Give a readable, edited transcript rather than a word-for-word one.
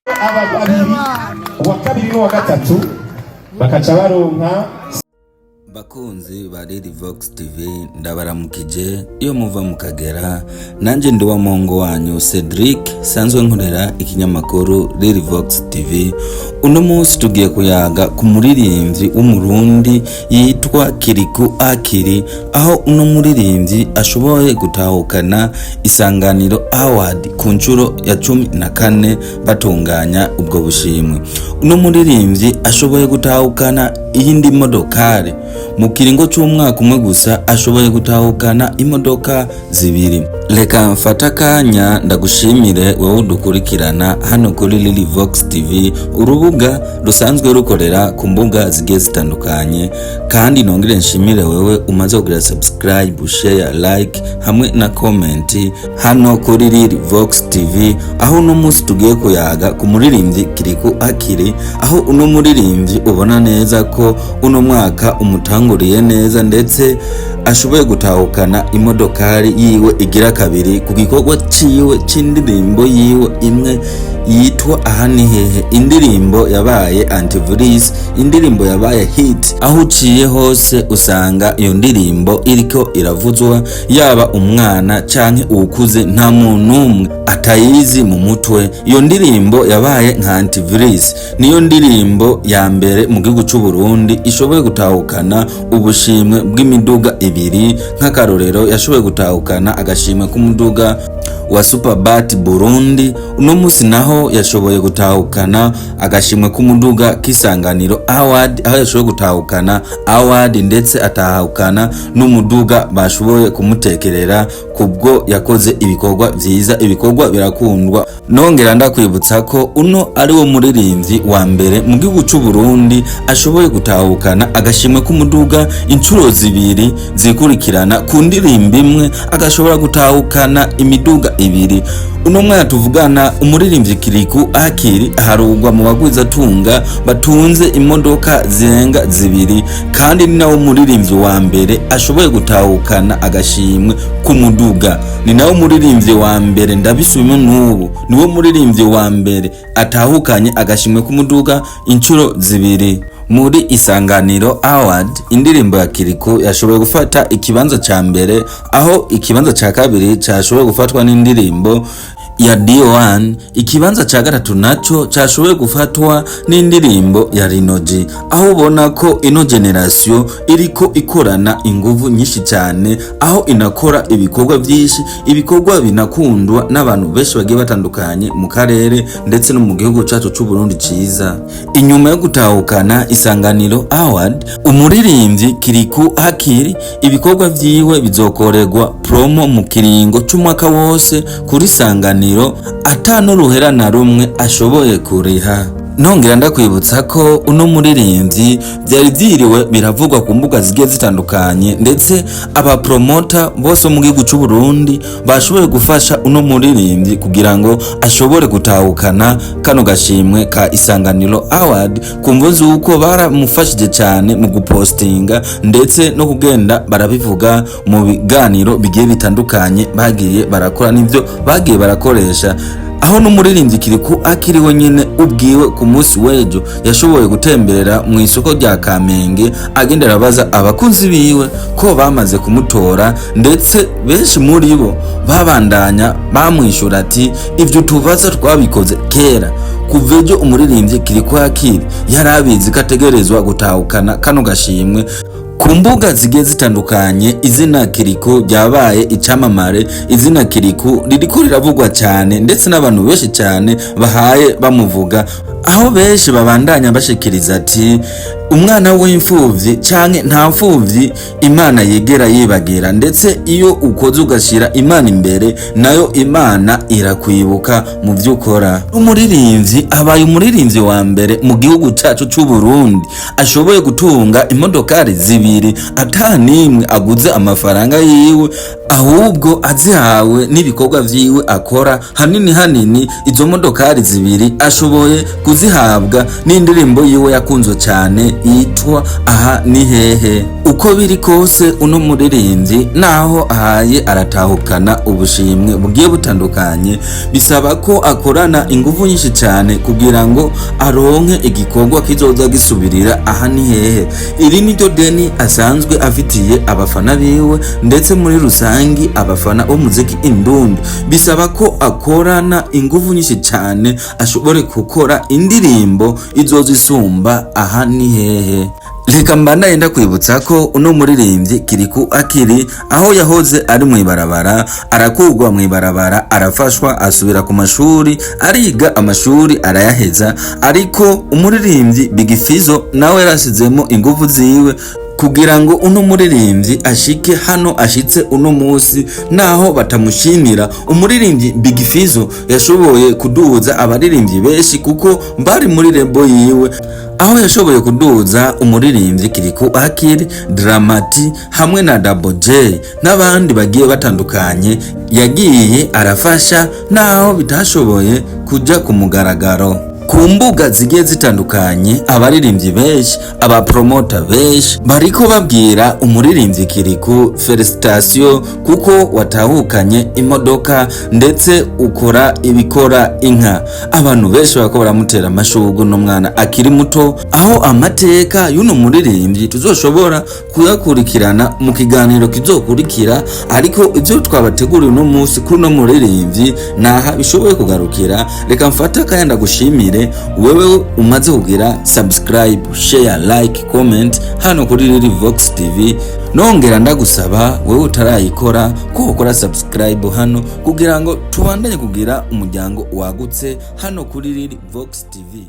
Aba babiri, uwa kabiri n'uwa gatatu, bakaca baronka. Bakunzi ba Lily Vox TV, ndabaramukije iyo muva mukagera. Nanjye ndi wa muhungu wanyu Cedric, sanzwe nkorera ikinyamakuru Lily Vox TV. Uno munsi tugiye kuyaga ku muririmbyi w'Umurundi yitwa Kirikou Akili, aho uno muririmbyi ashoboye gutahukana Isanganiro Award ku nshuro ya 14 batunganya ubwo bushimwe. Uno muririmbyi ashoboye gutahukana iyindi modokari mu kiringo c'umwaka umwe gusa, ashoboye gutahukana imodoka zibiri. Reka mfate akanya ndagushimire wowe udukurikirana hano kuri Lily Vox TV, urubuga rusanzwe rukorera ku mbuga zigiye zitandukanye, kandi nongere nshimire wewe umaze kugira subscribe, share, like hamwe na comment hano kuri Lily Vox TV, aho uno munsi tugiye kuyaga ku muririmbyi Kirikou Akili, aho uno muririmbyi ubona neza ko uno mwaka umutanguriye neza, ndetse ashoboye gutahukana imodokari yiwe igira kabiri ku gikorwa ciwe c'indirimbo yiwe imwe yitwa "Aha ni hehe", indirimbo yabaye antivirus, indirimbo yabaye hit, aho uciye hose usanga iyo ndirimbo iriko iravuzwa, yaba umwana canke uwukuze, nta muntu n'umwe atayizi mu mutwe. Iyo ndirimbo yabaye nka antivirus. Niyo ndirimbo ya mbere mu gihugu c'u Burundi ishoboye gutahukana ubushimwe bw'imiduga ibiri. Nk'akarorero, yashoboye gutahukana agashimwe k'umuduga wa Superbat Burundi. Uno musi naho yashoboye gutahukana agashimwe k'umuduga k'Isanganiro Award, aho yashoboye gutahukana award ndetse atahukana n'umuduga bashoboye kumutekerera kubwo yakoze ibikorwa vyiza, ibikorwa birakundwa. Nongera ndakwibutsa ko uno ari wo muririmbyi wa mbere mu gihugu c'u Burundi ashoboye gutahukana agashimwe k'umuduga inshuro zibiri zikurikirana ku ndirimbo imwe, agashobora gutahukana imiduga ibiri. Uno mwana tuvugana, umuririmbyi Kirikou Akili, aharugwa mu bagwizatunga batunze imodoka zirenga zibiri, kandi ni nawe muririmbyi wa mbere ashoboye gutahukana agashimwe k'umuduga. Ni nawe muririmbyi wa mbere, ndabisubimo n'ubu, niwo muririmbyi wa mbere atahukanye agashimwe k'umuduga inshuro zibiri. Muri Isanganiro Award, indirimbo ya Kirikou yashoboye gufata ikibanza ca mbere, aho ikibanza ca kabiri cashoboye gufatwa n'indirimbo ya D1, ikibanza ca gatatu naco cashoboye gufatwa n'indirimbo ya Rinoji, aho ubona ko ino generation iriko ikorana inguvu nyinshi cyane, aho inakora ibikorwa byinshi, ibikorwa binakundwa n'abantu benshi bagiye batandukanye mu karere ndetse no mu gihugu cacu c'u Burundi ciza. Inyuma yo gutahukana Isanganiro Award, umuririmbyi Kirikou Akili ibikorwa vyiwe bizokorerwa promo mu kiringo c'umwaka wose kuri Isanganiro, ata n'uruhera na rumwe ashoboye kuriha. Nongera ndakwibutsa ko uno muririmbyi byari byiriwe biravugwa ku mbuga zigiye zitandukanye, ndetse abapromota bose mu gihugu c'u Burundi bashoboye gufasha uno muririmbyi kugira ngo ashobore gutahukana kano gashimwe ka Isanganiro Award, ku mvo z'uko baramufashije cyane mu gupostinga ndetse no kugenda barabivuga mu biganiro bigiye bitandukanye bagiye barakora n'ibyo bagiye barakoresha, aho n'umuririmbyi Kirikou Akili wenyine ubwiwe ku munsi w'ejo yashoboye gutemberera mu isoko rya Kamenge, agenda arabaza abakunzi biwe ko bamaze kumutora, ndetse benshi muri bo babandanya bamwishyura ati: "Ibyo tubaza twabikoze kera." Kuva ejo umuririmbyi Kirikou Akili yari abizi ko ategerezwa gutahukana kano gashimwe. Ku mbuga zigiye zitandukanye izina Kirikou ryabaye icamamare, izina Kirikou ririko riravugwa cyane, ndetse n'abantu benshi cyane bahaye bamuvuga, aho benshi babandanya bashikiriza ati: "Umwana w'imfuvyi canke nta mfuvyi Imana yigera yibagira, ndetse iyo ukoze ugashira Imana imbere, nayo Imana irakwibuka mu vyo ukora." Umuririmbyi abaye umuririmbyi wa mbere mu gihugu cacu c'u Burundi ashoboye gutunga imodokari zibiri ata nimwe aguze amafaranga yiwe, ahubwo azihawe n'ibikorwa vyiwe akora hanini hanini. Izo modokari zibiri ashoboye kuzitahukana. Kuzihabwa n'indirimbo yiwe yakunzwe cyane yitwa "Aha ni hehe". Uko biri kose, uno muririmbyi naho ahaye aratahukana ubushimwe bugiye butandukanye, bisaba ko akorana ingufu nyinshi cyane kugira ngo aronke igikorwa kizoza gisubirira "Aha ni hehe". Iri niryo deni asanzwe afitiye abafana biwe, ndetse muri rusangi abafana b'umuziki indundi. Bisaba ko akorana ingufu nyinshi cyane, ashobore gukora indirimbo izoza isumba "Aha ni hehe". Reka mbandanye ndakwibutsa ko uno muririmbyi Kirikou Akili, aho yahoze ari mu ibarabara, arakurwa mu ibarabara, arafashwa, asubira ku mashuri, ariga amashuri arayaheza. Ariko umuririmbyi Big Fizzo nawe yarasizemo ingufu ziwe kugira ngo uno muririmbyi ashike hano ashitse uno munsi. Naho batamushimira, umuririmbyi Big Fizzo yashoboye kuduza abaririmbyi benshi kuko bari muri label yiwe, aho yashoboye kuduza umuririmbyi Kirikou Akili, Drama T hamwe na Double J n'abandi bagiye batandukanye yagiye arafasha, naho bitashoboye kuja ku mugaragaro. Ku mbuga zigiye zitandukanye, abaririmbyi benshi, abapromota benshi bariko babwira umuririmbyi Kirikou félicitations, kuko watahukanye imodoka ndetse ukora ibikora inka. Abantu benshi bariko baramutera amashurwe n'umwana akiri muto, aho amateka y'uno muririmbyi tuzoshobora kuyakurikirana mu kiganiro kizokurikira. Ariko ibyo twabateguriye uno munsi kuri uno muririmbyi naha bishoboye kugarukira. Reka mfate akanya ndagushimire wewe umaze kugira subscribe, share, like, comment hano kuri Lily Vox TV. Nongera ndagusaba wewe utarayikora ko ukora subscribe hano kugira ngo tubandanye kugira umuryango wagutse hano kuri Lily Vox TV.